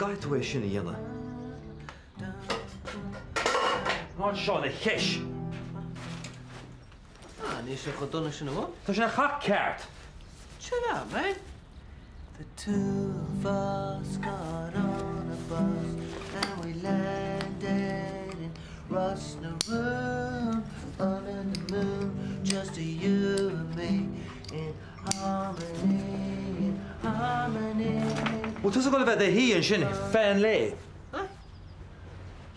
Caithfidh tú é sin a dhéanamh. An áit seo ina cheis. Ah, níl sé chomh dona sin a bhun. Tá sé ina chac ceart. Chill out, man. The two of us got on a bus and we landed in Ros na Rún under the moon just you and me in harmony, in harmony. Bhfuil tusa ag dul a bheith i do shuí ansin feadh an lae?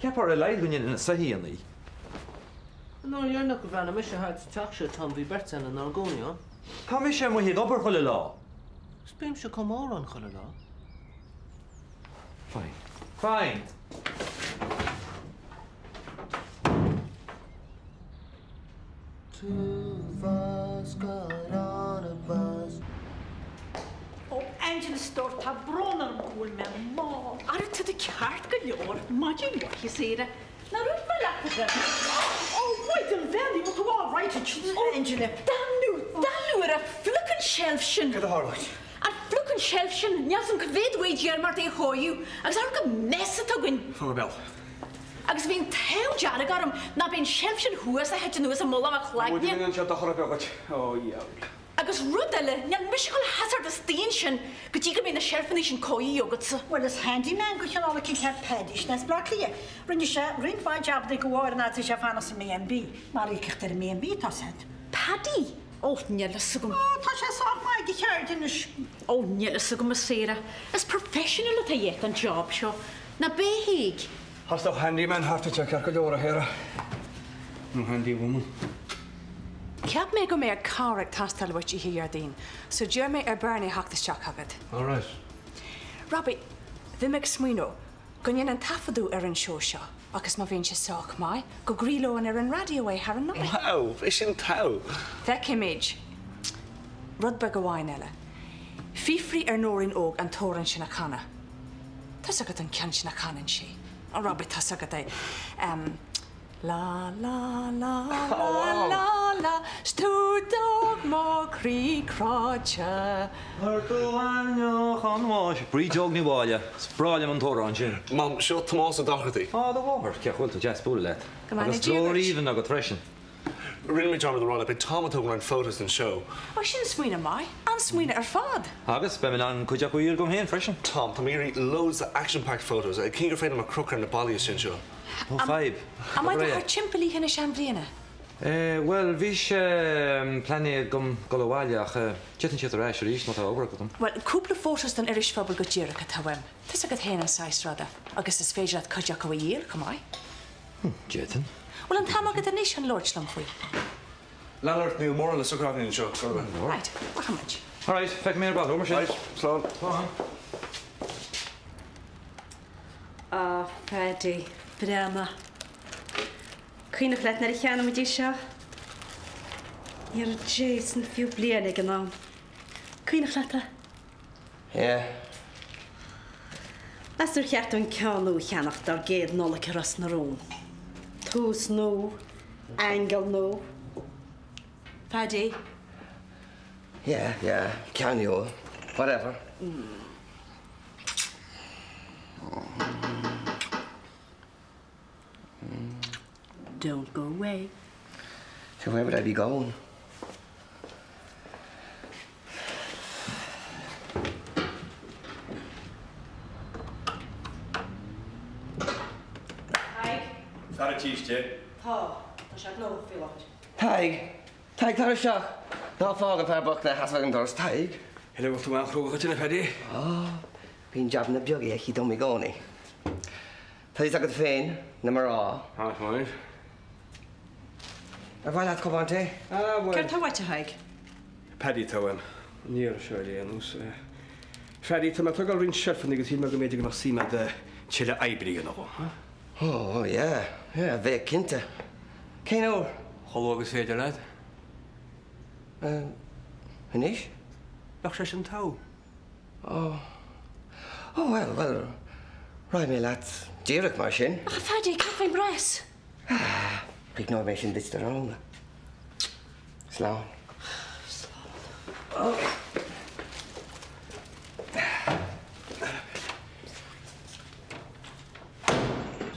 Cheapfá ar a laghad go ndéanfainn na soithíonnaí. An uair dheireanach gur bhreathnaigh mise thart sa teach seo, Tom, bhí beirt againn inár gcónaí ann. Tá mise amuigh ag obair chuile lá. 'S bímse chomh mór ann chuile lá. Fine. Fine! Two of us got on a bus. Ó Angela stór, tá brón orm go bhfuil mé mall. Ara tá tú ceart go leor, maidin mhaith a Sarah. Nár dhúirt mé leat a bheith. Ó, Mhaighdean Bheannaithe, bhfuil tú all right Angela? Damnú, damnú ar an fliuchin seilf sin! Cad a tharla duit? An fliuchin seilf sin, níl 's a'm cá mhéad uair d'iarr mé ort é a chóiriú, agus amharc an mess atá againn. Fan go beal. Agus bhí an t-ádh dearg orm ná b'é an seilf sin thuas a thit anuas i mullach mo An bhfuil chloigne. duine anseo dochar ar bith dhuit? Ó, dhiabhail. Agus rud eile, níl mise ag dul a sheasamh istigh ansin go dtí go mbeidh na seilfeanna sin cóirithe agatsa. Bhuel, is handyman de chineál eicínt é Paddy sin as Baile Átha Cliath. Rinne sé roinnt mhaith jabannaí go bhfóir an fhad is a bhí sé ag fanacht sa mB&B. Mar íocaíocht ar an mB&B atá said. Paddy? Ó, níl fhios agam. Ó, tá sé sách maith ag a cheird anois. Ó, níl fhios agam, a Sarah. Is professional atá de dhíth don job seo. Ná beidh? Theastódh handyman thart anseo ceart go leor, a Shara. Nó handywoman. Cheap mé go mbeadh cabhair ag teastáil uait oíche Dhéardaoin, so d'iarr mé ar Bernie theacht isteach chugat. All right. Robbie, bhí mé ag smaoineamh go ndéanfainn taifeadadh ar an seó seo agus má bhíonn sé sách maith, go gcraolóinn ar an raidió é thar an Nollaig. Wow, bheadh sin togha! Feicfimid. Rud beag amháin eile. Fiafraigh ar Nóirín Óg an t-amhrán sin a chanadh. Tá's agat an ceann sin a chanann sí. Oh Robbie, tá's agat é. Em. La la la la la la 's tú d'fhág mo chroí cráite. Mar tú ainneoch an bháis. Bríd Óg Ní Mháille. Is breá liom an t-amhrán sin. Mam, seo Tomás Ó Dochartaigh. Á, do mháthair. Cén chaoi a bhfuil tú? Deas bualadh leat. Go mbeannaí Agus Dia glór duit. aoibhinn agat freisin. Rinne mé dearmad a rá leat, beidh Tom ag tógáil roinnt photos don seó. Ó, sin smaoineamh maith. An-smaoineamh ar fad. Agus beidh mé in ann cuid acu a iarraidh dom féin freisin. Tom, tá mé ag iarraidh loads de action-packed photos. Cén gur féidir liom a chrochadh ar na ballaí istigh anseo? No fadhb. An mbeidh tú thart timpeall Oíche na Seanbhliana? Eh, bhuel, bhí sé pleanáilte agam dul abhaile ach d'fhéadfainn tíocht ar ais arís má tá obair agat dom. Bhuel, cúpla photos don iris phobail go díreach atá uaim. Tá's agat féin an saghas ruda. Agus is féidir leat cuid acu a dhíol chomh maith. Hm, d'fhéadfainn. Bhfuil an t-am agat anois chun labhairt liom faoi? Lean ort, níl mórán le socrú againn anseo, go raibh. Right, rachaidh muid. Alright, feicfidh mé ar ball thú mar sin. Right, slán. Slán. Á, Phaddy, breathnaigh. Cuimhneach leat nuair a cheannaigh muid í seo? Ní raibh Jason fiú bliain ag an am. Cuimhneach leat é? Yeah. Meas tú ar cheart dúinn ceann nua a cheannach dár gcéad Nollaig i Ros na Rún? Tús nua, aingeal nua. Phaddy? Yeah, yeah, ceann nua. Whatever. Don't go away. So where would I be going? Tadhg? Tá an císte. Tá. Tá sé gnóthach faoi láthair. Tadhg! Tadhg, tar isteach! Ná fág an fear bocht ina sheasamh ag an doras, Tadhg! Hello, bhfuil tú an-chróga dhuit, a Phaddy? Á, bíonn jabanna beaga aici dom i gcónaí. Tá fhios agat féin, na mná. Tá fine. Ar mhaith leat cupán tae? Ah, bhuel. Céard tá uait, a Thaidhg? Paddy atá uaim. An iarraidh seo ar aon nós. Phaddy, tá mé ag tógáil roinnt seilfeanna agus shíl mé go mb'fhéidir go mbeadh suim agat tuilleadh oibre a dhéanamh dhom, huh? Oh, yeah, yeah, bheadh cinnte. Cén uair? Chomh luath agus is féidir leat. Anois? Bheadh sé sin togha. Oh. Oh, well, well, raghaidh mé leat díreach mar sin. Ach a Phaddy, cad faoin bpraghas? Ah, críochnóidh mé sin duit tráthnóna. Slán. Slán.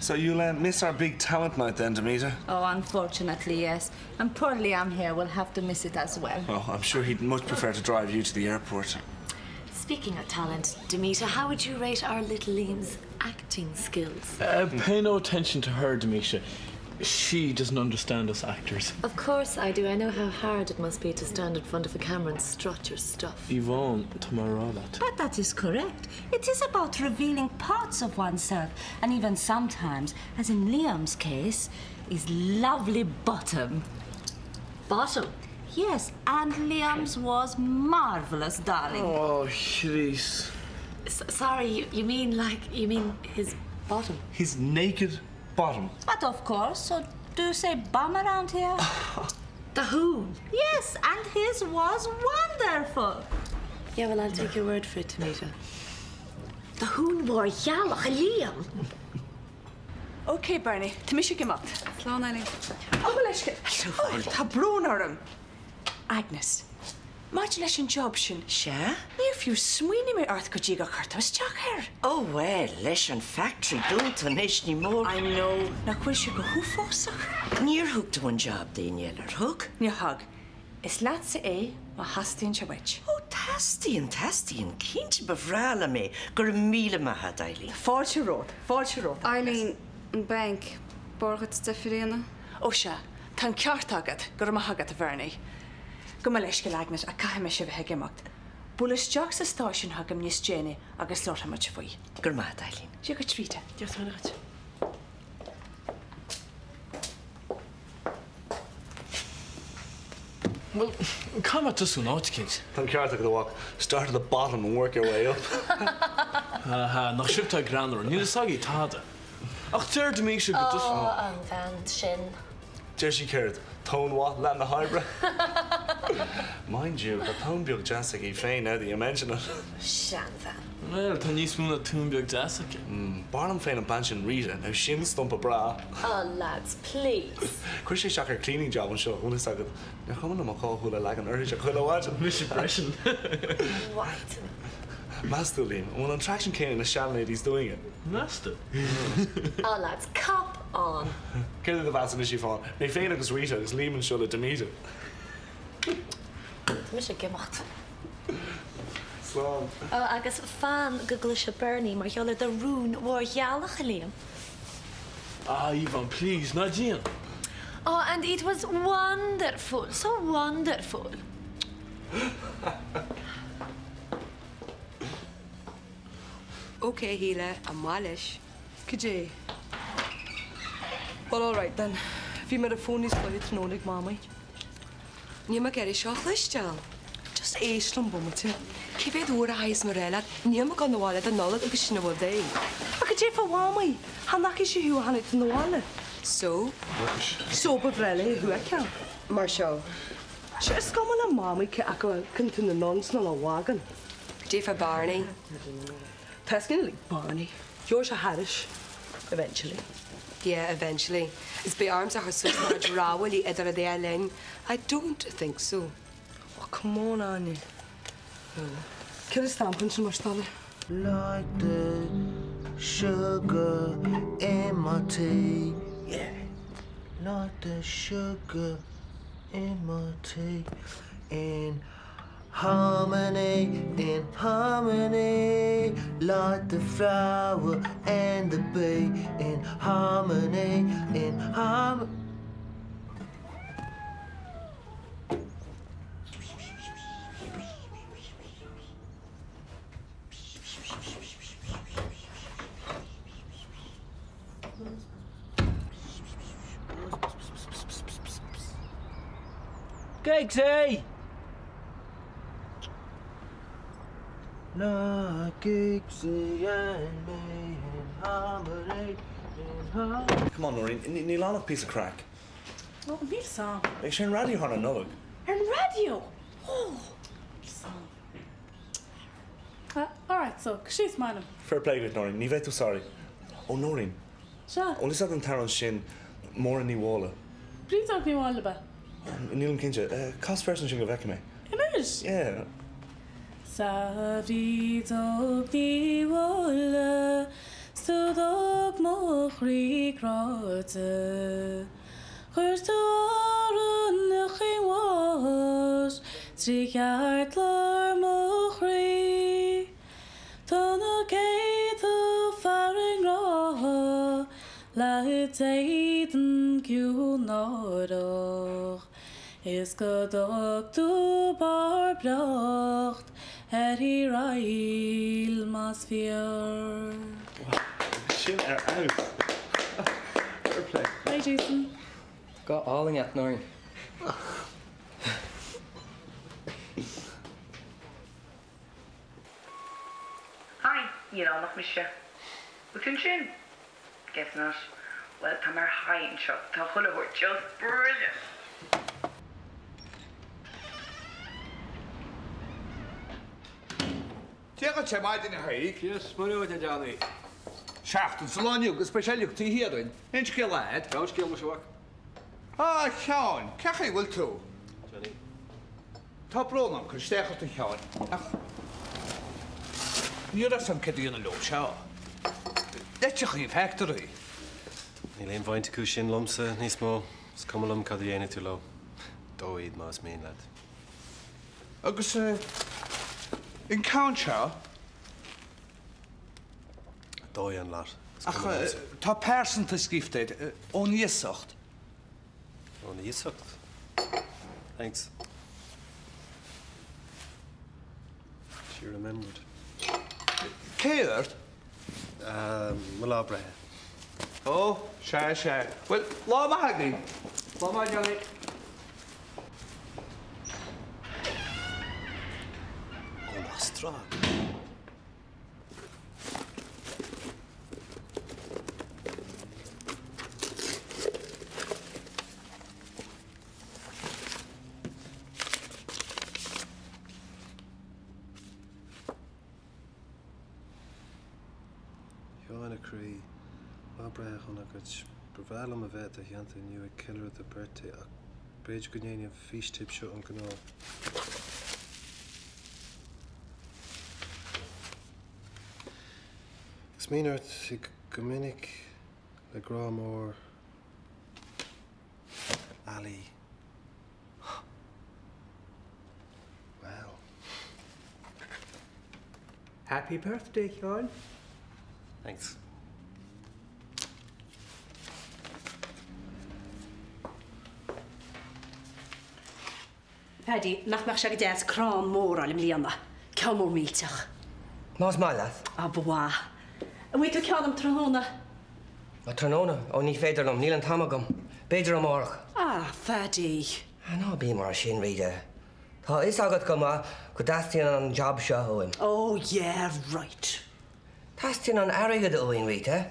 So you'll uh, miss our big talent night then, Demeter? Oh, unfortunately, yes. And poor Liam here will have to miss it as well. Oh, I'm sure he'd much prefer to drive you to the airport. Speaking of talent, Demeter, how would you rate our little Liam's acting skills? Uh, pay no attention to her, Demeter. She doesn't understand us actors. Of course I do. I know how hard it must be to stand in front of a camera and strut your stuff. Yvonne, Tamarallat. But that is correct. It is about revealing parts of oneself, and even sometimes, as in Liam's case, his lovely bottom. Bottom? Yes, and Liam's was marvelous, darling. Oh, Chris. sorry, you, you mean like, you mean his bottom? His naked bottom. But of course, so do you say bum around here? the who? Yes, and his was wonderful. Yeah, well, I'll take your word for it, Tamita. The hoon war yalach Liam. Okay, Bernie, Tá mise ag imeacht. Slán Eileen. Ó leis Tá brón orm. Agnes. Maidir leis an job sin. Sea? Níor fiú smaoinigh mé ort go dtí gur chuir tú isteach air. Ó bhuel, leis an factory dúnta anois ní mór. I know. Nach bhfuil sé go huafásach? Níor thug tú an job d'éinne eile, ar thug? Níor thug. Is leatsa é má theastaíonn sé uait. Ó teastaíonn, teastaíonn. Cinnte ba bhreá liom é. Go raibh míle maith agat, Eileen. Fáilte romhat. Fáilte romhat, Agnes. Eileen, an banc, b'fhearr dhuit deifir a dhéanamh. Ó sea, tá an ceart agat. Go raibh maith agat, a Bhernie. Gabh mo leithscéal, Agnes, ach caithfidh mise a bheith ag imeacht. Buail isteach sa stáisiún chugam níos déanaí agus labharfaidh muid faoi. Go raibh maith agat, Eileen. Dia dhuit, Rita. Dia dhuit. Bhuel, caithfidh mé tosú in áit eicínt. Tá an ceart agat, a mhac. Start at the bottom and work your way up. Ha ha, nach sibh atá greannmhar, níl fhios agaibh tada. Ach deir Demeter go dtus. Ó, an bhean sin. Deir sí céard? Tóin mhaith leath na hoibre? Mind you, tá tóin beag deas aici féin now that you mention it. Seanbhean. Bhuel, tá níos mó ná tóin beag deas aici. B'fhearr liom féin an bean sin Rita, now sin stumpa breá. Oh lads, please. Chuir sí isteach ar cleaning job anseo, an bhfuil fhios agat. Níor chuma liom ach dhá shúil a leagan uirthi chuile mhaidin. Mise freisin. Mhaidin. Meas tú, Liam, an bhfuil an traction céanna ag na seanladies dúinne? Meas tú? Ah lads, cop on. Céard é do mheas anois, Yvonne? Mé féin agus Rita agus Liam anseo le Demeter. Tá mise ag imeacht. Slán. Ó, agus fan go gcloise Bernie mar gheall ar do rún mhórdhealach, a Liam. Ah, Yvonne, please, ná déan! Oh, and it was wonderful, so wonderful. Ok, a Shíle, amach leis. Cad é? Well, alright then. Bhí mé ar an bhfón níos luaithe tráthnóna ag Mamaí. Níl mé ag iarraidh seo a chloisteáil. Just éist liom bomaite. Cé mhéad uair a chaithfeas mé a rá leat, níl mé ag dul 'na bhaile don Nollaig agus sin a bhfuil de. Ach cad é fá Mhamaí? Chan fhacaidh sí thú ó tháinig tú 'na bhaile. So? So ba bhreá léi thú a fheiceáil. Mar seo. Sea, is cuma le Mamaí cé acu a fheiceann tú na nuns nó na wagons. Cad é fá Barney? Tá skin like Barney. Gheobhaidh sé thairis eventually. Yeah, eventually. Is beidh ormsa a chur suas mo chuid rámhaillí idir an dá linn. I don't think so. Oh, come on, Áine. Céard is stampa ansin mar stalla? Like the sugar in my tea, yeah. Like the sugar in my tea In harmony, in harmony Like the flower and the bee In harmony, in harmony Giggsy! Like Giggsy and me in harmony, in harmony. Come on, Noreen, níl ann ach píosa craic. Ó, níl 'fhios a'm. Beidh sé ar an raidió thar an Nollaig. Ar an raidió? Ó, níl 'fhios a'm. Alright, so, cad é m'ainm. Fair play duit, Noreen, ní bheidh tú sorry. Ó, Noreen. Sea. An bhfuil 'fhios agat an t-amhrán sin, Máire Ní Mháille? Brídóg Ní Mháille, ab ea? Nílim cinnte. Cas véarsa ansin go bhfeicfidh mé. Anois? Yeah. 'S a Bhrídeog Ní Mháille 's tú dó. Beag mo chroí cráite. Chuir tú amhrán chaoin bháis trí cheartlár mo chroí. Tá na céadta fear i ngrá leat d'éadan ciúin náireach. Is go dtug tú barr beocht ar thír Fhaill más fíor. Sin ar fheabhas. Fair play. Hi Jason. Go hálainn a Nóirín. Hi, Iaránach mise. Bhfuil tú ansin? Guess not. Bhuel, tá mé ar high anseo, tá chuile shórt just brilliant! Dia dhuit ar maidin a Thaidhg. Dia 's Muire dhuit a Johnny. Seachtain sa lá inniu agus beidh sé uilig taobh thiar dínn. Aon scéal a'd? Gan scéal muise a mhac. Ah, a Sheáin, cén chaoi a bhfuil tú? Johnny. Tá brón orm cur isteach ort a Sheáin, ach ní raibh 'fhios a'm céard a dhéanamh leo seo. Leitreachaí an factory. Níl aon bhaint acu sin liomsa níos mó. Is cuma liom cad a dhéanfaidh tú leo. Dóigh iad más mian leat. Agus an ceann seo? Dóigh an lot. Is Ach cuma liomsa. tá pearsanta scríofa air, ón iasacht. Ón iasacht? Thanks. She remembered. Cé ort? Mo lá breithe. Ó, sea, sea. Bhuel, lá maith agaibh. Lá maith, Johnny. Ón Astráil? Sheáin a chroí, lá breithe shona dhuit. Ba bhreá liom a bheith i do theannta inniu ag ceiliúradh do birthday ach b'fhéidir go ndéanfaidh an fístéip seo an gnó. Ag smaoineamh ort go minic le grá mór Ali. Well. Happy birthday, Sheáin. Thanks. Paddy, nach mbeadh sé go deas crann mór a fháil i mbliana? Ceann mór millteach. Más maith leat. Á, ba mhaith. An bhfaighidh tú ceann dom tráthnóna? Á, tráthnóna? Ó, ní féidir liom, níl an t-am agam. B'fhéidir amárach. Á, Phaddy. Á, ná bí mar sin, Rita. Tá a fhios agat go maith go dteastaíonn an jab seo uaim. Oh, yeah, right. Teastaíonn an airgead uainn, Rita.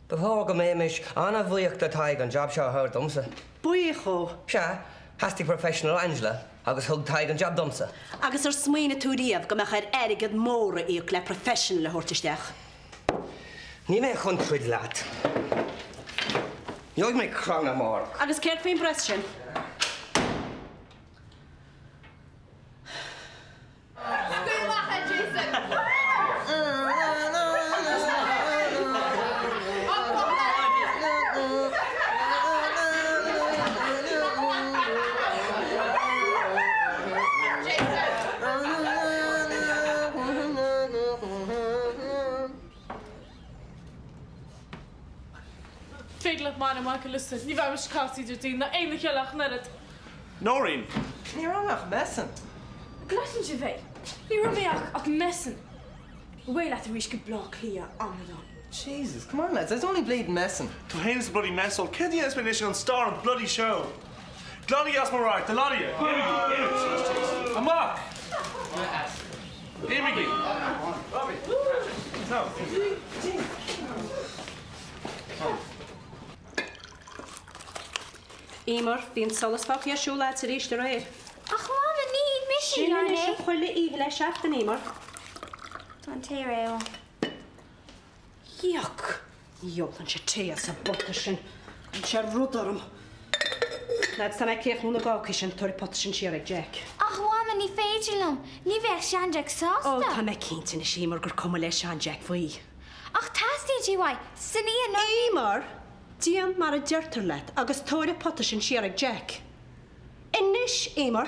Ba chóir go mbeimis an-bhuíoch do Tadhg an jab seo a thabhairt domsa. Buíoch dhó? Sea, theastaigh professional ó Angela agus thug Tadhg an jab domsa. Agus ar smaoinigh tú riamh go mbeadh air airgead mór a íoc le professional a thabhairt isteach? Níl mé chun troid leat. Gheobhaidh mé crann amárach. Agus céard faoin bpress sin? Féidir leat m'ainm Michael Listen, ní bheidh mise ag casadh Déardaoin ná aon oíche eile ach an oiread. Nóirín! Ní raibh mé ach messing. Gcloiseann sibh é? Ní raibh mé ach ach messing. Away leat arís go Bleá Cliath, amadán. Jesus, come on lads, I was only bleeding messing. Tú fhéin is bloody mess all. Céard a dhéanfas mé anois gan star an bloody show? Glanaigí as mo radharc, the lot of you! Imigí! Imigí! Amach! Imigí! Emer, bhí an solas fágtha ar siúl agat arís aréir. Ach Mama, ní mise Sin a anois é. chuile oíche le seachtain, Emer. Tá an tae réidh. Yuck! Ní ólann sé tae as an bpota sin. Cuireann sé rud orm. Lads, tá mé ag críochnú na gcácaí sin, tabhair an pota sin siar ag Jack. Ach Mhama, ní féidir liom. Ní bheadh sean-Jack sásta. Ó, tá mé cinnte anois, Emer, gur cuma le sean-Jack faoi. Ach teastaíonn goidé uaidh san oíche nó. Eimear, Déan mar a deirtear leat agus tabhair an pota sin siar ag Jack. Anois, Eimear!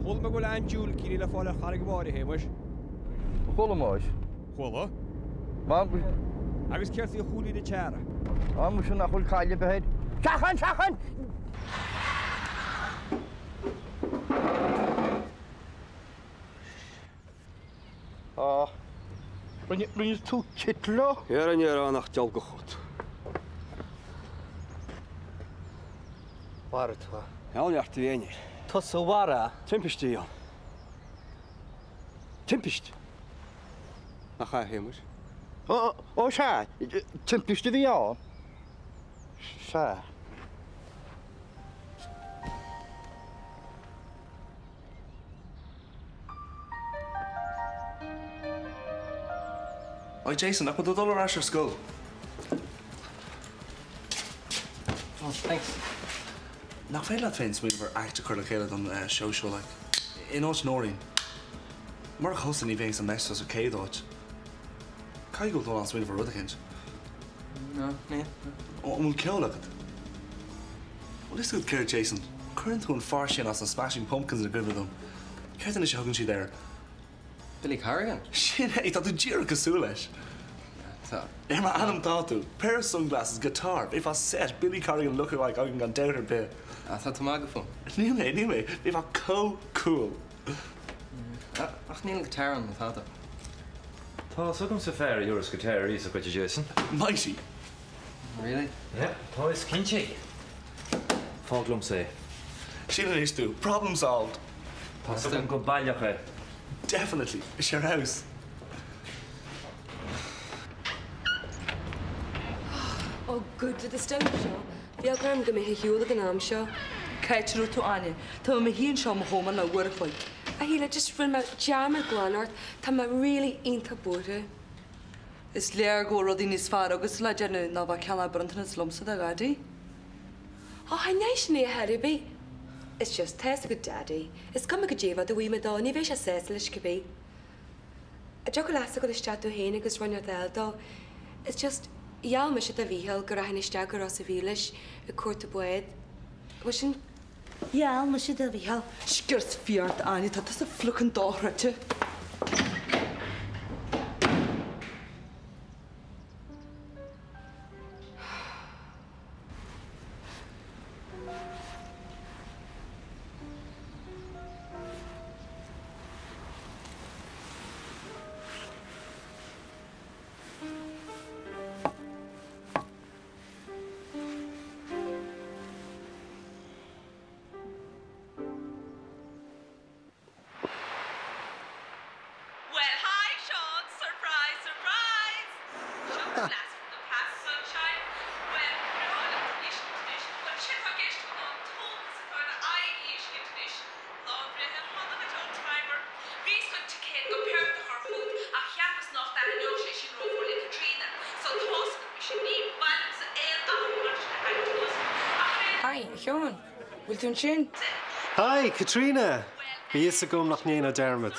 Chuala mé go bhfuil an-diúilicíní le fáil ar Charraig Mháire, a Shéamais. Chuala muis. Chuala? Bhuel. Agus céard faoi Chúilín an tSearra? Á, muise nach bhfuil caill ar bith air. Seachain! Seachain! Á, rinne, rinne tú citeal? Ar an ngearán nach dealgach chút. Mharaigh tú é. Níl neart a bhí air. Tusa a mharaigh é? Timpiste a bhí ann. Timpiste! Nach ea, a Shéamais? Ó, ó, sea, timpiste a bhí ann. Sea. Oi Jason, nach bhfuil tú ag dul ar ais ar scoil? Oh, thanks. Nach féidir leat féin smaoineamh ar act a chur le chéile don seó seo, like, in áit Nóirín? Murach thusa ní bheinn sa mess seo sa chéad áit. Caithfidh go bhfuil tú in ann smaoineamh ar rud eicínt. No, níl. An bhfuil ceol agat? Bhfuil fhios agat céard Jason? Cuireann tú an fear sin as na Smashing Pumpkins i gcuimhne dom. Céard anois a thugann siad air? Billy Corrigan? Sin é! Tá tú díreach cosúil leis. Tá. Ar m'anam tá tú. Pair of sunglasses, guitar, bheifeá set, Billy Corrigan look-alike againn gan dabht ar bith. Ah, tá tú ag magadh fúm. Níl mé, níl mé. Bheifeá chomh cool. Ach níl an guitar ann nó tada. Tá fhios agamsa fear a thiúrfas guitar aríst dhuit, a Jason. Mighty! Really? Yeah, tá is cinnte. Fág liomsa é. Sin anois tú. Problem solved. Tá fhios agam go baileach é. Definitely. Is ar fheabhas. Oh good, le do stuif seo. Bheadh orm go mbeidh ar shiúl ag an am seo. Cá háit a raibh tú, Áine? Tá mé i mo shuí anseo i mo chómán le uair a chloig. A Shíle, just rinne mé dearmad glan ort. Tá mé really iontach buartha. Is léir go bhfuil rudaí níos fearr agatsa le déanamh ná bheith ag ceannach bronntanas liomsa do Dhaidí. Ó, chan é sin é ar chor ar bith. It's just, tá fhios agat Daidí. Is cuma goidé rud a bhfaighidh mé dó, ní bheidh sé sásta leis cibé. An dtiocfadh leatsa dul isteach tú féin agus rud inteacht a fháil dó? It's just, gheall mise do Mhícheál go rachainn isteach go Ros a' Mhíl leis ag cuartú bád. Bhfuil sin. Gheall mise do Mhícheál. Sciorr faoi ort, Áine, tá tusa fliuchán dochreidte. Well hi Seán, surprise surprise! Seo do blast from the past sunshine. Bhuel, breá liom tuiscint anois, bhuel sé atá i gceist agam ná an t-iontas atá ar d'aghaidh a fheiscint anois. Lá breithe shona duit old timer. Bhíos chun ticéad go Perth a chur fút ach cheapas nach dtaitneodh sé sin rómhór le Caitríona so tá's agat mise ní maith liomsa aon athrú mar sin a tharraingt anuas ach ar aon Hi, a Sheáin. Bhfuil tú ansin? Hi, Caitríona! Bhí fhios agam nach ndéanfá dearmad.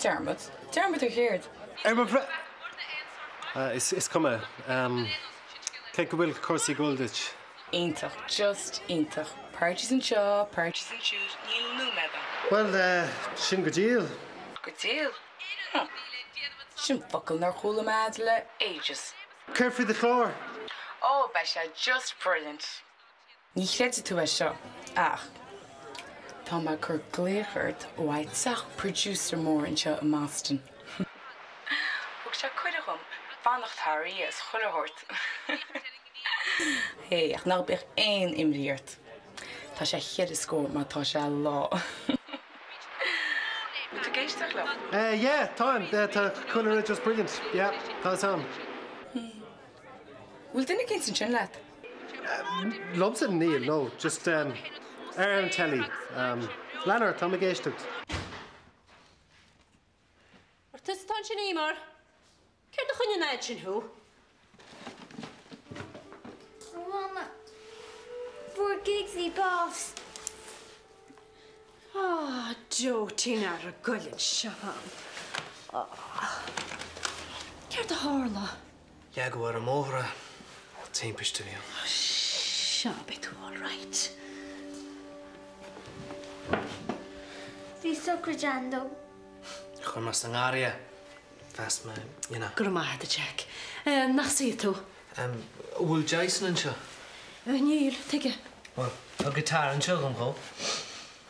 Dearmad? Dearmad ar chéard? Ar mo bhreith. Is cuma. Cén chaoi bhfuil cúrsaí ag dul duit? Iontach, just iontach. Parties anseo, parties ansiúd, níl nóiméad agam. Bhuel, sin go diail. Go diail? Huh. Sin focal nár chuala mé fhad le ages. Céard faoi do chlár? Oh, beidh sé just brilliant. Ní chreidfidh tú é seo, ach tá mé ag cur glaoch ort ó teach producer mór anseo i mBoston. Thug sé cuireadh dhom fanacht thar oíche is chuile shórt. Hey, ach ná bíodh aon imní ort. Tá sé cheithre scór má tá sé lá. Bhfuil tú ag éisteacht liom? Eh, yeah, táim. Tá chuile rud just brilliant. Yeah, tá fhios a'm. Bhfuil duine éicint ansin leat? Liomsa? Níl, no, just ar an telly. Lean ort, táim ag éisteacht. Ar tusa atá ansin, Eimear? Céard a choinnigh an fhad sin thú? A Mhama, fuair Giggsy bás. Ah, deo tinn fhear ag goil anseo ann. Céard a tharla? Leagadh ar an mbóthar é. Timpiste a bhí ann. Sea, beidh tú all right. Bhí sochraid ann dó. Chuir mé sa ngarraí é. Mheas mé, you know. Go raibh maith agat, a Jack. Nach suífidh tú? An bhfuil Jason anseo? Níl, tuige? Bhuel, tá guitar anseo agam dhó.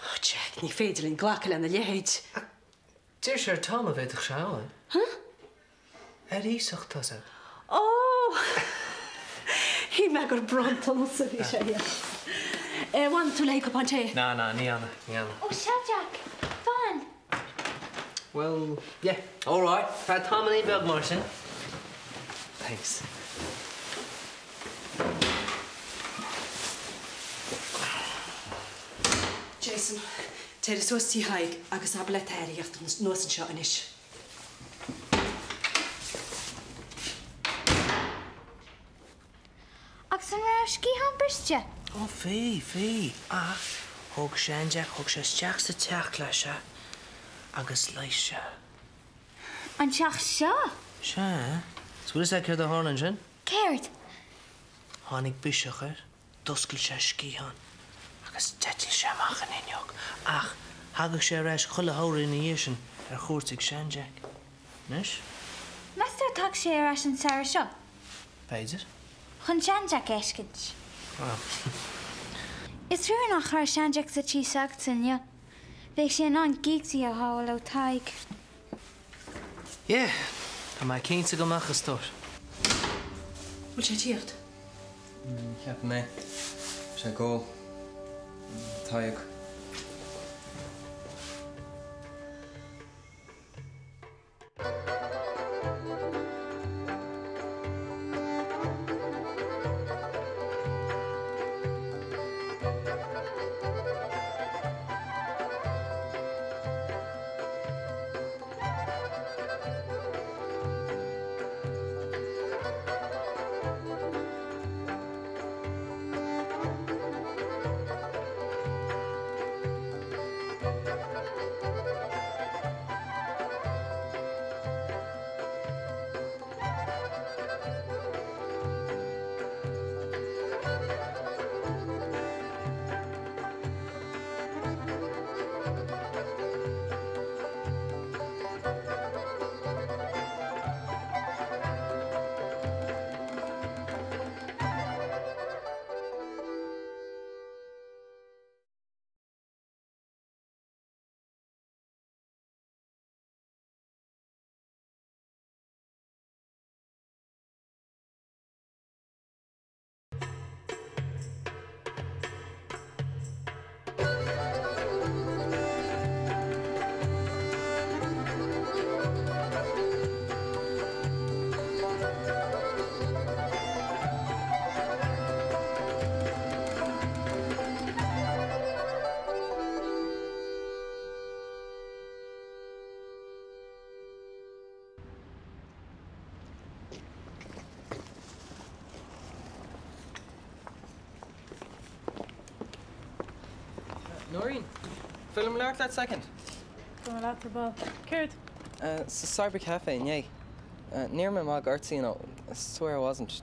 Oh, Jack, ní féidir linn glacadh lena leithéid. D'iarr sé ar Tom an bhféadfadh sé a fháil. Huh? Ar iasacht, tá sé. Oh! Shíl mé gur bronntanas a bhí sé. An bhfanfaidh tú le haghaidh cupán tae? Ná, ná, ní fhanfaidh, ní fhanfaidh. Ó sea, Jack, fan! Bhuel, yeah, all right, feadh tamaillín beag mar sin. Thanks. Jason, téir suas tí Thaidhg agus abair le t'athair a theacht anuas anseo anois. Agus an raibh a sciathán briste? Ó bhí, bhí, ach thóg Sean-Jack, thóg sé isteach sa teach leis é agus leigheas sé. An teach seo? Sea. Is bhfuil fhios agat céard a tharla ansin? Céard? Tháinig biseach air, d'oscail sé a sciathán agus d'eitil sé amach an fhuinneog. Ach thagadh sé ar ais chuile shamhradh ina dhiaidh sin ar chuairt ag Sean-Jack. Anois? Meas tú ar thagadh sé ar ais an samhradh seo? B'fhéidir. Chun Sean-Jack a fheiscint. Bhuel. Is trua nach raibh Sean-Jack sa tí s'agatsa inniu. Bheadh sé in ann gíotaí a fháil ó Tadhg. Yeah, tá mé cinnte go mbeadh, a stór. Bhfuil sé ag tíocht? Ceapaim é. Tá sé ag ól. Tadhg. Nóirín, féidir liom labhairt leat soicind? Go raibh leat ar ball. Céard? Sa Cyber Cafe inné. Ní raibh mé ag magadh ortsa, you know, I swear I wasn't.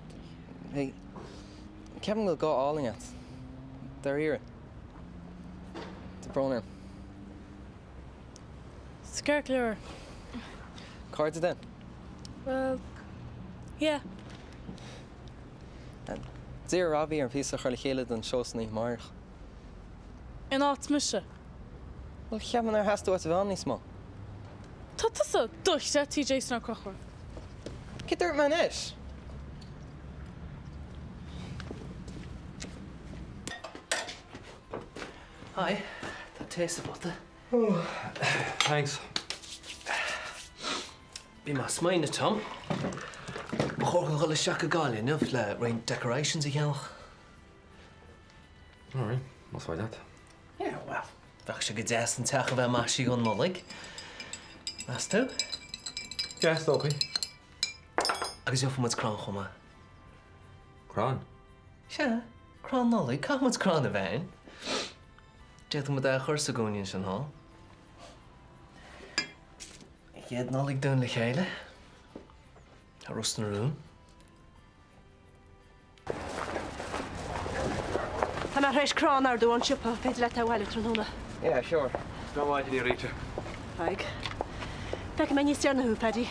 Hey, ceapaim go bhfuil guth álainn agat. Dáiríre. Tá brón orm. Ceart go leor. Cairde then? Well, yeah. D'iarr Robbie orm píosa a chur le chéile don seó san oíche amárach. In áit mise? Bhuel, cheap mé nár theastaigh uait a bheith ann níos mó. Tá tusa dochreidte, Jason Ó Conchúir. Cé dúirt mé anois? Hi, tá tae sa bpota. Thanks. Bhí mé ag smaoineamh, Tom. Ba chóir dúinn dhul isteach go Gaillimh inniu le roinnt decorations a cheannach. Alright, más maith leat. Yeah, well, bheadh sé go deas an teach a bheith maisithe don Nollaig. Meas tú? Yeah, is dócha. Agus gheobhaidh muid crann chomh maith. Crann? Sea, crann Nollag. Caithfidh muid crann a bheith againn. D'fhéadfadh muid é a chur sa gcúinne ansin thall. Chéad Nollaig dúinn le chéile. I Ros na Rún. Tá mé tar éis crann a ordú ón siopa, an féidir leat é a bhailiú tráthnóna? Yeah, sure. Go maidin, a Rita. Thaidhg. Feicfidh mé níos deireanaí thú, Phaddy.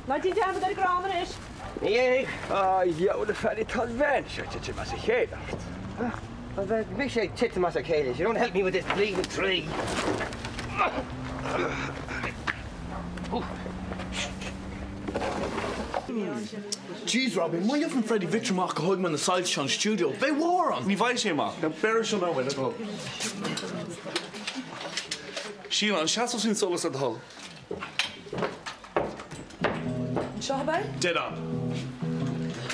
Ná déan dearmad ar an gcrann anois! Ní dhéanfaidh. A dheabhail, a Phaddy, tá an bhean seo ag titim as a chéile ort. Bhuel, bheadh mise ag titim as a chéile if you don't help me with this bleeding tree. Jeez, Robbie, má gheobhann Freddie Victor amach gur thóg mé na soilse seo ón stiúideo, beidh war ann! Ní bhfaighidh sé amach. Now, beir seo nóiméad, le do thoil. Síle, an seasfá faoin solas le do thoil? Anseo ab ea? Dead on.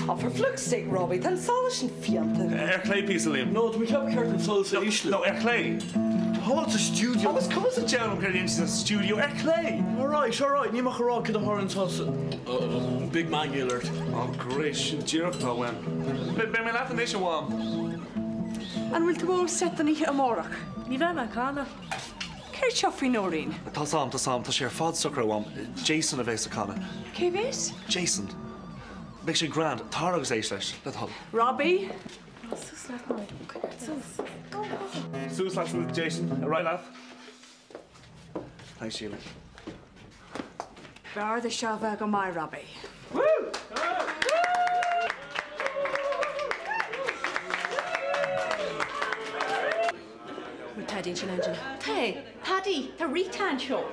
Oh, for fluke's sake, Robbie, tá an solas sin fiánta. Ar chlé píosa, Liam. No, tá mé ag ceapadh ceart an solas a ísliú. No, ar chlé. Thall sa stiúideo. Agus cuma sa diabhal liom céard a dhéanann siad sa stiúideo, ar chlé! Alright, alright, níl mé ach ag rá céard a tharlaíonn thall sa. Uh-oh, big mangy alert. Oh great, sin díreach atá uaim. Beidh mé leat anois, a Mham. An bhfuil tú all set don oíche amárach? Ní bheidh mé ag canadh. Céard seo faoi Nóirín? Tá's a'm, tá's a'm, tá sé ar fad socraithe, a Mham. Jason a bheas ag canadh. Cé bheas? Jason. Beidh sé grand. Tar agus éist leis, le do thoil. Robbie? Suas leat, Nóirín. Coinnigh suas. Go, go. Suas leat, Jason. Ar aghaidh leat. Thanks, Síle. B'fhearr do seo a bheith go maith, Robbie. Bhfuil Paddy ansin, Angela? Tá. Paddy, tá Rita anseo.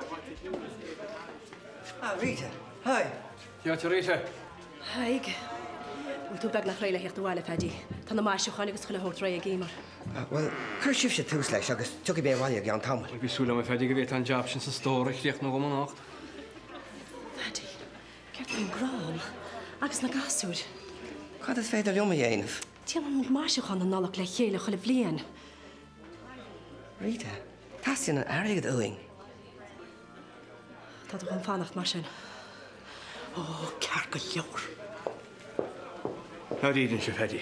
Ah, Rita. Hi. Dia duit, a Rita. Haigh. Bhfuil tú beagnach réidh le theacht abhaile, Phaddy? Tá na maisiúcháin agus chuile shórt réidh ag Emer. Ah, bhuel, cuir sibhse tús leis agus tiocfaidh mé abhaile i gceann tamaill. Bhí súil agam, a Phaddy, go bhféadfá an jab sin sa stór a chríochnú dhom anocht. Phaddy, céard faoin gcrann agus na gasúir? Cad is féidir liom a dhéanamh? Déanann muid maisiúcháin na Nollag le chéile chuile bhliain. Rita, teastaíonn an airgead uainn. Tá tú chun fanacht mar sin. Ó, ceart go leor. Dáiríre anois, a Phaddy.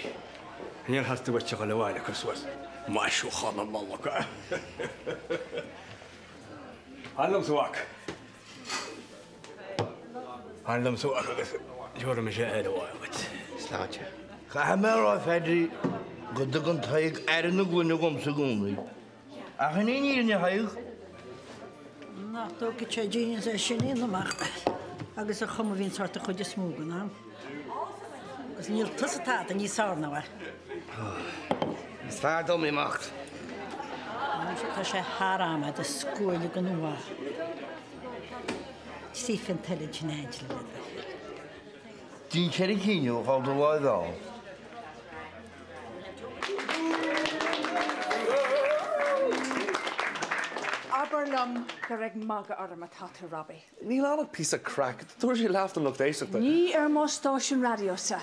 Níor theastaigh uait a dhul abhaile ag cur suas maisiúchán na Nollag, a? Fan liomsa, a mhac. Fan liomsa, a mhac, agus tabharfaidh mise aire mhaith dhuit. Sláinte. Caithfidh mé a rá, a Phaddy, go dtugann Tadhg aire na gloine dhomsa i gcónaí. Ach in aon fhírinne, a Thaidhg? Nach dtógfaidh sé genius é sin a dhéanamh amach agus an chuma a bhíonns ort an chuid is mó den am. Agus níl tusa tada níos fearr ná é. Is fearr dom imeacht. Tá sé thar am é do scaoileadh den fhuath. Trífidh an toilead sin Angela le do thoil. Dein 4 cinn a fháil do láimh ann. Abair liom gur ag magadh orm atá tú, Robbie. Níl ann ach píosa craic. Tabharfaidh sé leath don lucht éisteachta. Ní ar mo stáisiún raidió-sa.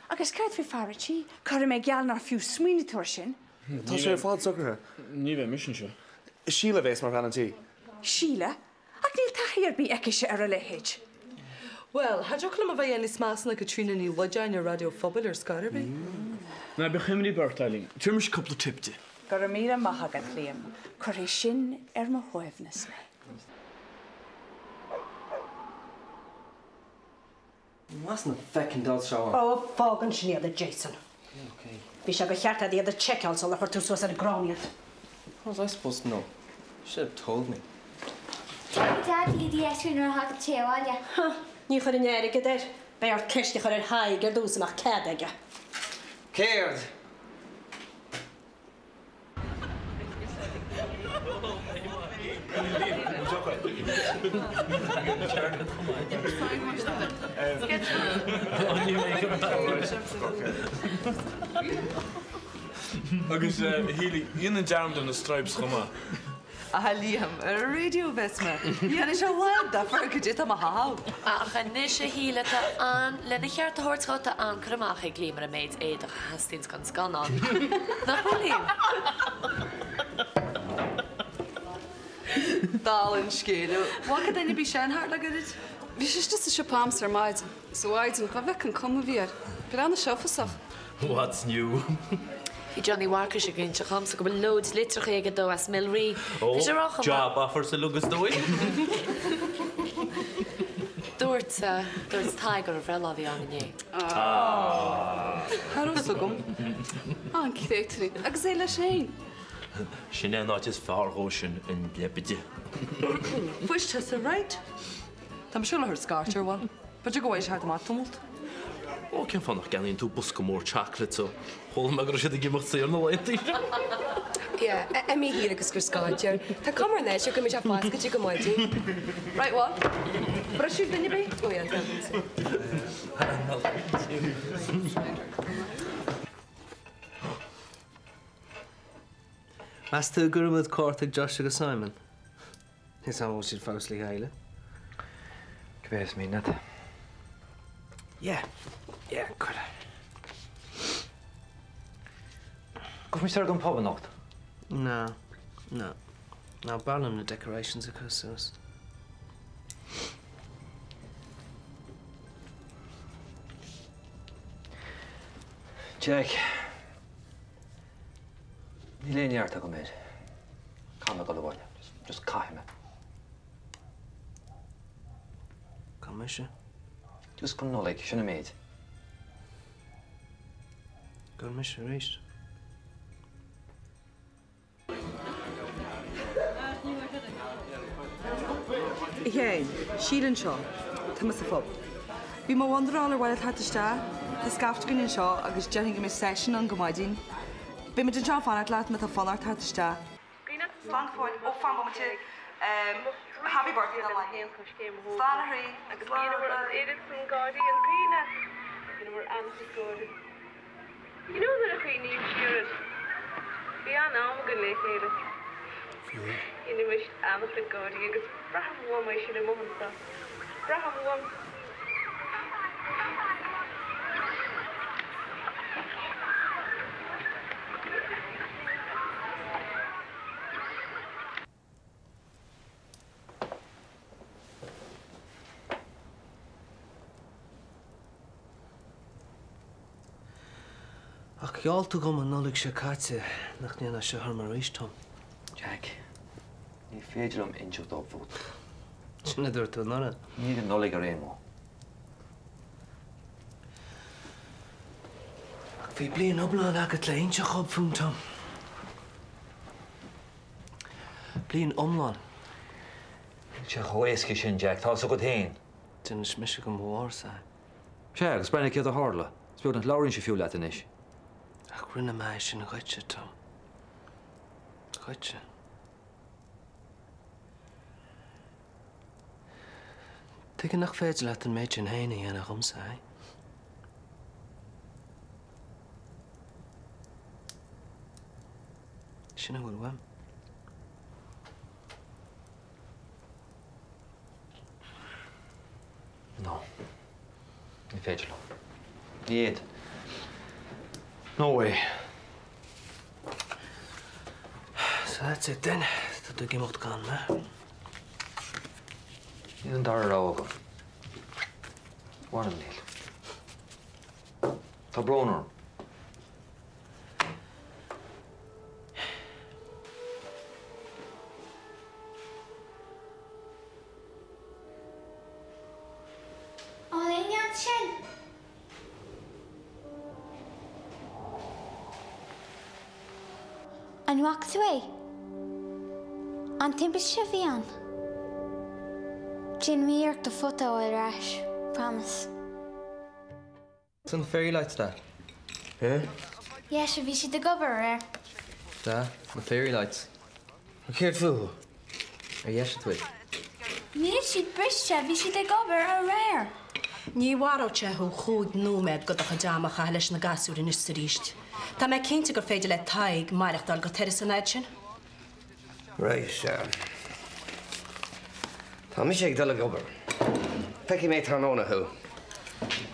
Agus céard faoi fear a' tí? Cuirfidh mé geall nár fiú smaoinigh tú air sin. Tá sé ar fad socraithe. Ní bheidh mise anseo. Síle a bheas mar bhean an tí. Síle? Ach níl taithí ar bith aicise ar a leithéid. Bhuel, cha dtiocfadh liom a bheith níos measa ná Caitríona Ní Loideáin ar Raidió Phobail ar scor ar bith. Ná bíodh imní ort, Eileen. Tabharfaidh mise cúpla tip di. Go raibh míle maith agat, Liam. Cuirfidh sin ar mo shuaimhneas mé. What's the feckin' dul seo? Ó, fág ansin iad, a Jason. Bhí sé de cheart agat iad a tseiceáil sular chuir tú suas ar an gcrann iad. How was I supposed to know? You should have told me. Caithfidh Daidí iad a dheisiú nuair a thagann sé abhaile. Huh, ní chuirfinn airgead air. Beidh ort ceist a chur ar Thadhg ar dtús an mbeadh cead aige. Céard? Agus Healy, dhéanfainn dearmad ar na Stripes chomh maith. A Liam, ar an raidió a bheas mé. Ní dhéanfaidh sé i bhfad difear cad é atá mo chaitheamh. Ach anois, a Shíle, tá an, lena cheart a thabhairt dó, tá an-cur amach ag Liam ar an méid éadach a theastaíonns don scannán. Nach bhfuil, Liam? Dála an scéil, an bhfaca duine ar bith Seán thart le gairid? Bhí sé istigh sa siopa a'msa ar maidin, is a mhaighdean, dhá bhfeicfeá an cuma a bhí air. Breathnaigh sé uafásach. What's new? Bhí Johnny Mharcais ag inse dhomsa go bhfuil lóid litreacha aige dó as Milree. Bhí sé ag rá chomh maith. Job offer sa lugas dóibh. Dúirt, dúirt Tadhg gur a bhreithlá a bhí ann inné. Cha raibh fhios agam. An créatúirín. Agus é leis féin. Sin é an áit is fearr dhó sin, an leibide. Fuist tusa, right? Tá mise le scairt ar bhfuil. B'fhéidir go bhfaighidh sé thart amach tamalt. Ó, cén fáth nach gceannaíonn tú bosca mór chocolates ó chuala mé go raibh siad ag imeacht saor na laethanta seo. Yeah, imigh thiar agus cuir scairt air. Tá cuma ar an áit go mbeidh sé foscailte go maidin. Right, well, briseadh duine ar bith? Oh yeah, tá. Meas tú an gcuirfidh muid cárta ag Josh agus Simon? Is an bhfuil siad fós le chéile? Cibé is mian leat. Yeah, yeah, cuir é. Gabhfaidh muid soir go an pub anocht? No, no. No, b'fhearr liom na decorations a chur suas. Jack. Níl aon neart agam air. Caithfidh mé dul abhaile. Just caithfidh mé. Gan mise? Just go Nollaig, sin an méid. Gan mise arís. A Sheáin, Síle anseo. Tá mé sa phub. Bhí mé ag wonderáil ar mhaith leat theacht isteach. Tá scaifte againn anseo agus déarfainn go mbeidh session ann go maidin. Beidh muid anseo ag fanacht leat má tá fonn ort theacht isteach. Slán go fóill. Ó, fan bomaite. Happy birthday don lá. Slán a chroí. Slán. You know nuair a chuimhním siar air, bhí an-am againn le chéile. Dheineadh muid an-chuid gáirí agus braithim uaim é sin amuigh anseo. Braithim uaim. Ach gheall tú dhom an Nollaig seo caite nach ndéanfá seo orm arís, Tom. Jack, ní féidir liom inseacht dóibh fút. Sin a dúirt tú anuraidh. Ní ag an Nollaig ar aon mhodh. Ach bhí bliain iomlán agat le inseacht dhóibh fúm, Tom. Bliain iomlán. Níl sé chomh éasca sin, Jack, tá a fhios agat féin. D'inis mise do mo mháthairsa é. Sea, agus breathnaigh céard a tharla. Is beag nach labhraíonn sí fiú leat anois. Ach rinne mé é sin dhuitse, Tom. Dhuitse. Tuige nach féidir leat an méid sin féin a dhéanamh dhomsa, eh? Sin a bhfuil uaim. No. Ní féidir liom. Ní fhéadfainn. No way. So that's it then. Tá tú ag imeacht gan mé. Níl an dara rogha agam. Mh'anam níl. Tá brón orm. An bhfuil éinne ansin? An bhfaca tú é? An timpiste a bhí ann? Déanfaidh mé iarracht do phota a fháil ar ais, promise. San fairy lights da. Eh? Yeah, sure bhí siad ag obair aréir. Da, na fairy lights. Céard fúthu? Ar dheisigh tú iad? Níl siad briste, bhí siad ag obair aréir. Ní mharódh sé thú chúig nóiméad de do chuid ama a chaitheamh leis na gasúir anois is arís. Tá mé cinnte gur féidir le Tadhg maireachtáil go turas an fhaid sin. Right, tá mise ag dul ag obair. Feicfidh mé tráthnóna thú.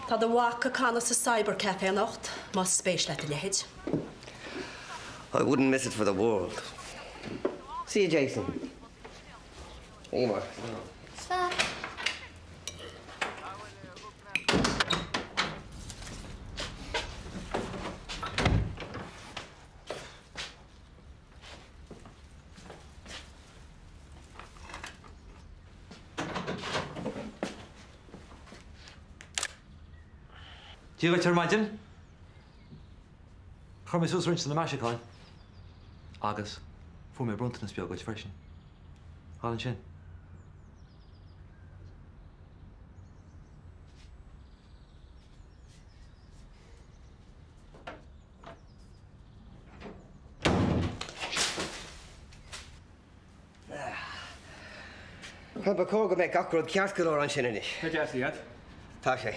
Tá do mhac ag canadh sa Cyber Café anocht, más spéis leat a leithéid. I wouldn't miss it for the world. See you, Jason. Eimear. Slán. Dia dhuit ar maidin. Chuir mé suas roinnt de na maisiúcháin. Agus fuair mé bronntanas beag duit freisin. Thall ansin. Bhuel, ba chóir go mbeadh gach rud ceart go leor ansin anois. Tá deas iad. Tá sé.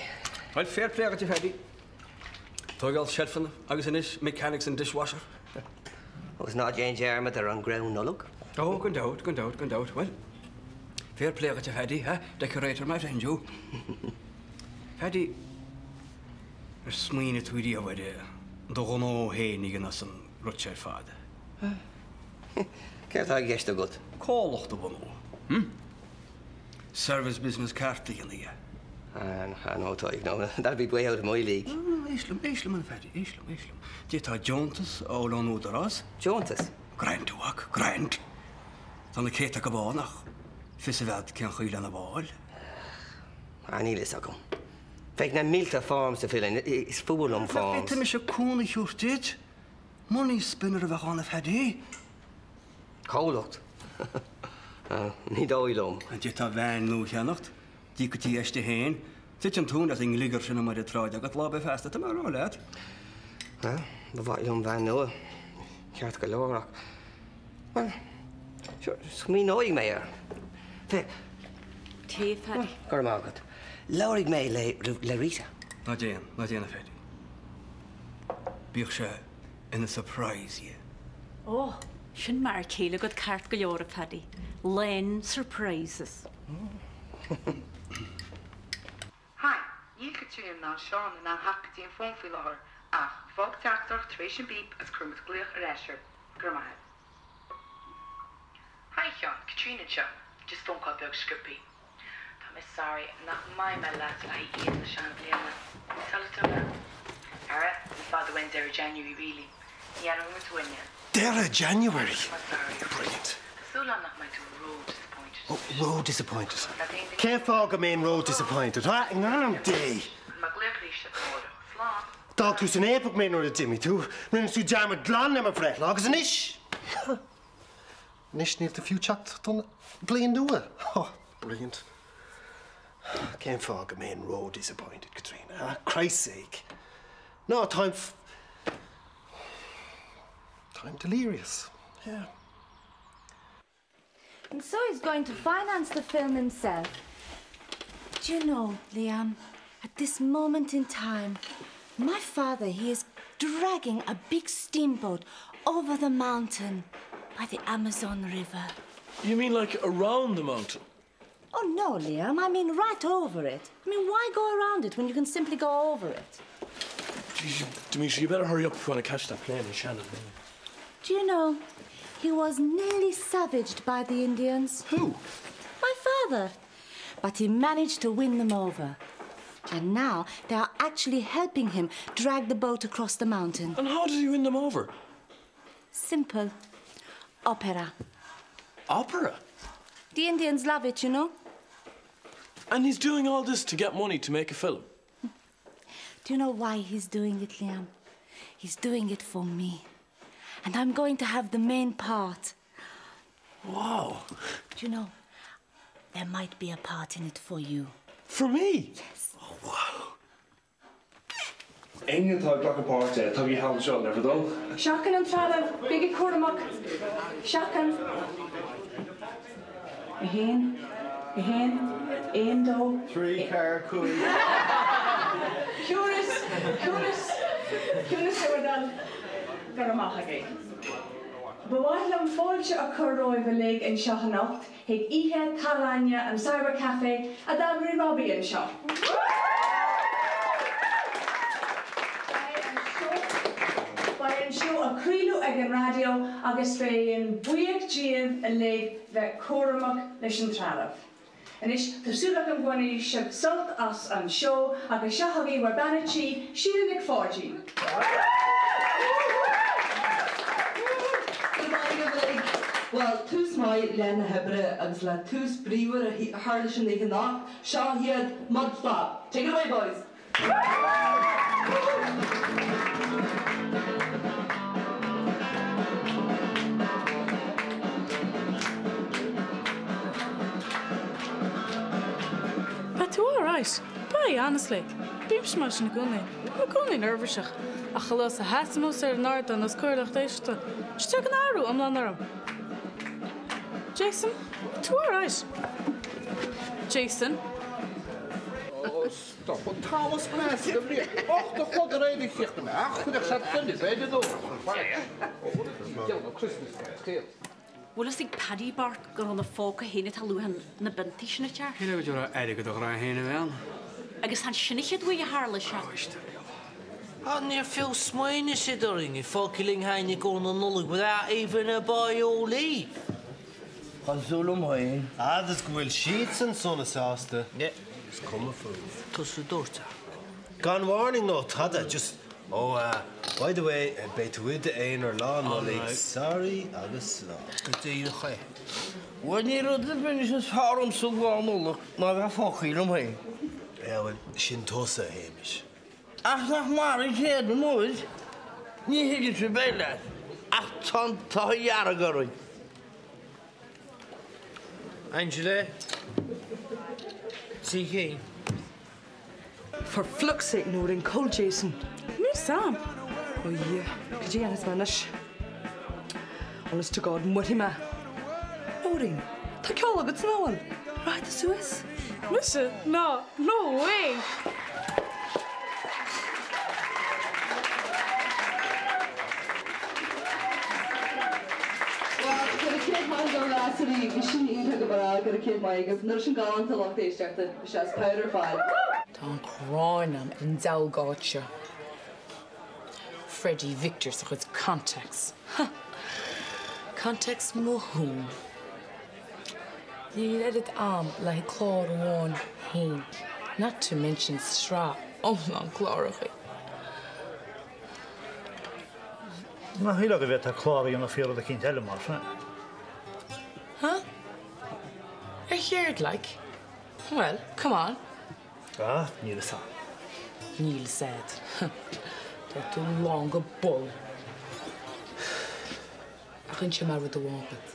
Bhuel, fair play agat a Phaddy. Tógáil seilfeanna agus anois mechanics and dishwasher. Agus ná déan dearmad ar an gcrann Nollag. Ó, gan dabht, gan dabht, gan dabht. Bhuel, fair play agat a Phaddy, ha? Decorator, my friend, you. Phaddy, ar smaoinigh tú riamh ar do ghnó féin a dhéanamh as an rud seo ar fad? Céard atá i gceist agat? Comhlacht a bhunú. Hm? Service business ceart a dhéanamh dhe. Ah, no, Tadhg, no, that'd be way out of my league. No, no, éist liom, éist liom, a Phaddy, éist liom, éist liom. D'fhéadfá deontas a fháil ón Údarás. Deontas? Grant, a mhac, grant. Tá na céadta acu ann ach fios a bheith agat cén chaoi lena bhfáil. Ah, níl fhios agam. Bheadh na mílte forms to fill in, is fuath liom forms. Féadfaidh mise cúnamh a thabhairt duit. Money spinner a bheadh ann a Phaddy. Comhlacht? Ní dóigh liom. D'fhéadfá veain nua a cheannacht, d'íocfaí aisti féin. Thit an tóin as an ngliogar sin amuigh ar an tsráid agat lá ar bith feasta, tá mé a rá leat. Bhuel, ba mhaith liom veain nua, ceart go leor, ach, bhuel, sure, smaoineoidh mé air. Féach. Tae, a Phaddy. Go raibh maith agat. Labharfaidh mé le, le Rita. Ná déan, ná déan a Phaddy. Bíodh sé ina surprise di. Ó, sin mar a chéile agat ceart go leor, a Phaddy. Lán surprises. Hi, níl Caitríona ná Seán in ann theacht go dtí an fón faoi láthair ach fág teachtaireacht tar éis an bíp agus cuirfimid glaoch ar ais ort. Go raibh maith agat. Hi a Sheáin, Caitríona anseo. Just phone call beag sciobthaí. Tá mé sorry nach mbeidh mé leat le haghaidh Oíche na Seanbhliana. Ní toileach dom é. Ara, ní fada uainn deireadh January really. Ní fhanfaidh muid uainn é. Deireadh January! Tá mé sorry. Brilliant. Tá súil agam nach mbeidh tú ró-disappointed. Oh, ró-disappointed. Cén fáth go mbeinn ró-disappointed? Ha? In ainm Dé! Cuirfidh mé glaoch arís amárach. Slán. D'fhág tú san fhaopach mé nuair a d'imigh tú. Rinne tú dearmad glan ar mo bhreithlá agus anois! Anois níl tú fiú teacht don bliain nua. Oh, brilliant. Cén fáth go mbeinn ró-disappointed, Katrina, ha? Christ's sake. No, táim Táim delirious. Yeah. And so he's going to finance the film himself. Do you know, Liam, at this moment in time, my father, he is dragging a big steamboat over the mountain by the Amazon River. You mean like around the mountain? Oh, no, Liam, I mean right over it. I mean, why go around it when you can simply go over it? Jeez, Dimitri, you better hurry up if you want to catch that plane in Shannon. Do you know, he was nearly savaged by the Indians. Who? My father. But he managed to win them over. And now they are actually helping him drag the boat across the mountain. And how did he win them over? Simple. Opera. Opera? The Indians love it, you know. And he's doing all this to get money to make a film. Do you know why he's doing it, Liam? He's doing it for me. And I'm going to have the main part. Wow. Do you know, there might be a part in it for you. For me? Yes. Oh, wow. Éinne atá ag glacadh páirte, tagaigí thall anseo le bhur dtoil. Seachain an trealamh, bígí cúramach. Seachain. 1, 1, 1, 2. 3, 4, 5. Ciúnas, ciúnas, ciúnas ar bhur dtoil. Go raibh maith agaibh. Ba mhaith liom fáilte a chur romhaibh uilig anseo anocht chuig oíche tallainne an Cyber Café a d'eagraigh Robbie anseo. Beidh an seó á chraoladh ag an raidió agus bheinn buíoch díobh uilig bheith cúramach leis an trealamh. Anois, tá súil agam go mbainfidh sibh sult as an seó agus seo chugaibh bhur bean a' tí, Síle Nic Pháidín. Go raibh maith agaibh uilig. Bhuel, tús maith le na hoibre agus le tús bríomhar a chur leis an oíche anocht, seo iad Mudflap! Take it away boys! Beidh tú alright. Beidh, honestly. Bímse mar sin i gcónaí. Bím i gcónaí neirbhíseach. Ach a luaithe is a sheasaim thuas ar an ardán os comhair lucht éisteachta, just tagann athrú iomlán orm. Jason, tú alright? Jason. Ó, stop an t-am is measa go bhliain. 8 a chlog aréir a chríochnaigh mé ach chuirfeadh sé duine b'fhéidir nó Bhfuil fhios ag Paddy Burke gur óna phóca féin atá luach na bpiontaí sin ag teacht? Shíl mé go raibh airgead a ghrá féin a bheith ann. Agus chan sin an chéad uair a tharla sé. Ah, níor fiú smaoinigh siad orainn ag fágtha linn féin i gcomhair na Nollag without even a by all í. Cosúil liom féin. Fhad is go bhfuil siadsan sona sásta, is cuma fúibh. Tusa a dúirt é. Gan warning nó tada, just, oh ah, by the way, beidh tú i d'aonar Lá Nollag, sorry agus slán. Go díreach é. Bhuel, ní rud ar bith is fearr liomsa Lá Nollag ná a bheith fágtha liom féin. Yeah, bhuel, sin tusa, a Shéamais. Ach nach mar an gcéanna muid? Ní thuigeann sibh é leat, ach tá an t-ádh dearg orainn. Angela, 3 cinn. For fluck's sake, Nóirín, cá bhfuil Jason. Níl 'fhios a'm. Ó Dhia, cad é a dhéanfas mé anois? Honest to God, mairfidh mé. Nóirín, tá ceol agat nach bhfuil? Rachaidh tú suas? Mise? No, no way! Bhuel, go raibh céad maith agaibh lads arís, bhí sin iontach go breá, go raibh céad maith agaibh. Nuair sin galánta lucht éisteachta, bhí sé as pabhar ar fad. Tá an ghráin agam ar an dealg áit seo. Freddie Victor 's a chuid contacts. Ha! Contacts mo thún. Níl oiread am le haghaidh clár amháin féin, not to mention sraith iomlán cláracha. Nach shílfeá go bhféadfá clár a dhéanamh faoi rud eicínt eile mar sin? Huh? Ar chéard, like? Well, come on. Ah, níl fhios a'm. Níl fhios a'd. Tá tú lán go poll. Ach inseoidh mé rud amháin dhuit.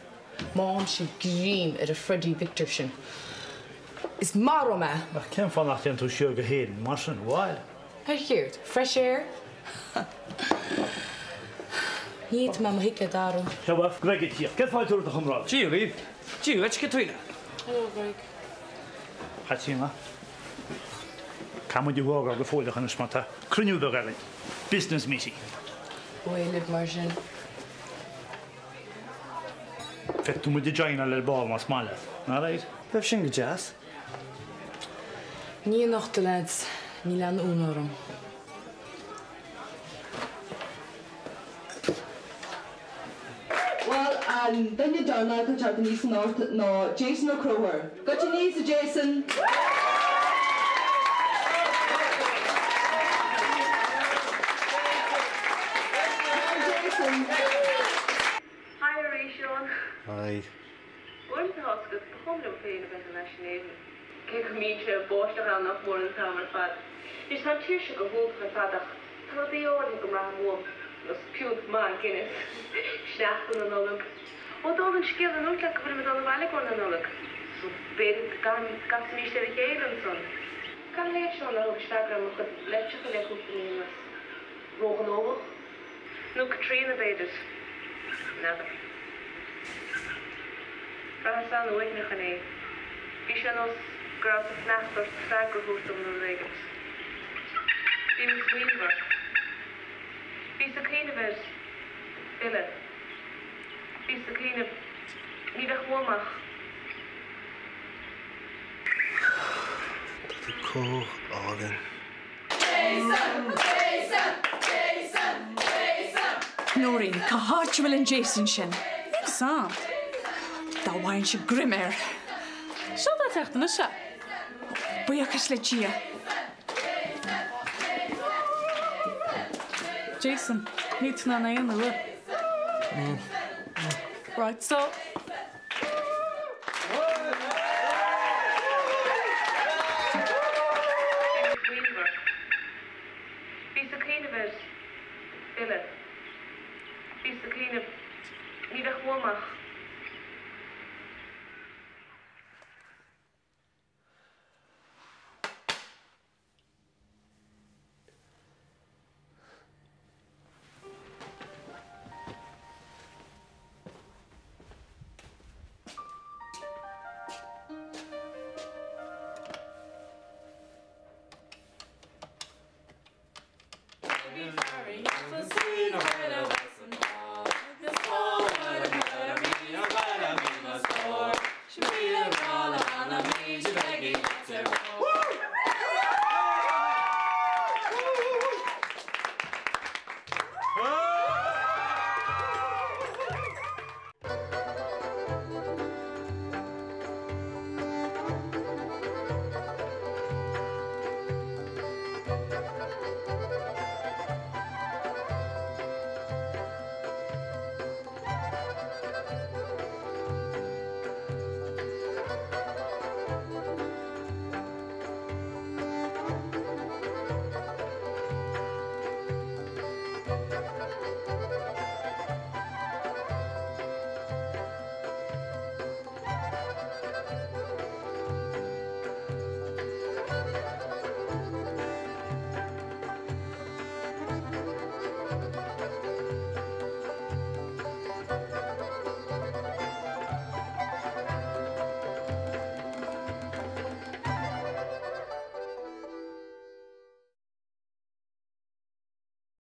Má fhaighimse greim ar an Freddie Victor sin, is maróidh mé é! Ach cén fáth nach dtéann tú siar go hÉirinn mar sin, bhail? Ar chéard? Fresh air? Ní fhéadfaidh mé mo thicéad a athrú. Seo bhuel, Greg ag tíocht. Cén fáth a dtabharfaidh do chomrádaí? Dia dhaoibh. Dia dhuit, Caitríona. Hello, Greg. Caitríona. Caithfidh muid thú a fhágáil go fóilleach anois mar tá cruinniú beag againn. Business meeting. Uaidh libh mar sin. Feicfidh tú muid ag joináil ar ball más maith leat. Alright? Bheadh sin go deas. Ní anocht, a lads. Níl aon fhonn orm. Bhuel, an duine deireanach atá ag teacht aníos anocht ná Jason Ó Conchúir. Goitse aníos, a Jason! Hi, Jason! Hi arís, Seán. Hi. Uaireanta tá a fhios agat, ba chuma liom féin a bheith thar n-ais in Éirinn. Cé go mbínnse ag báisteach ann nach mór an t-am ar fad. Anois tá an tír seo go hiontach ar fad ach tá rudaí áirithe go mbraithim uaim, nós piúnt maith Guinness, sneachta na Nollag. Ó dála an scéil an ndúirt leat go bhfuilim ag dul abhaile i gcomhair na Nollag? So b'fhéidir go gcasfaimís ar a chéile ansan. Cad ina thaobh Seán nár thugais freagra ar mo chuid litreacha le cúpla mí anuas? Róghnóthach? Nó Caitríona, b'fhéidir. N'fheadar. Bhraitheas an-uaigneach inné. Bhí sé ar nós go rabhas ag fanacht ort freagra a thabhairt dom nó rud éigint. Bhí mé ag smaoineamh ort. Bhíos ag cuimhneamh ar fhilleadh. Bhíos ag cuimhneamh, ní bheadh uaim ach. Tá tú chomh álainn. Jason! Jason! Jason! Jason! Nóirín, cá háit a bhfuil an Jason sin? Níl 'fhios a'm. Dá bhfaighinnse greim air. Seo tá ag teacht anois é. Buíochas le Dia. Jason, níl tú in ann aon uair. Right so. Bhí mé ag smaoineamh ort. arís Peggy.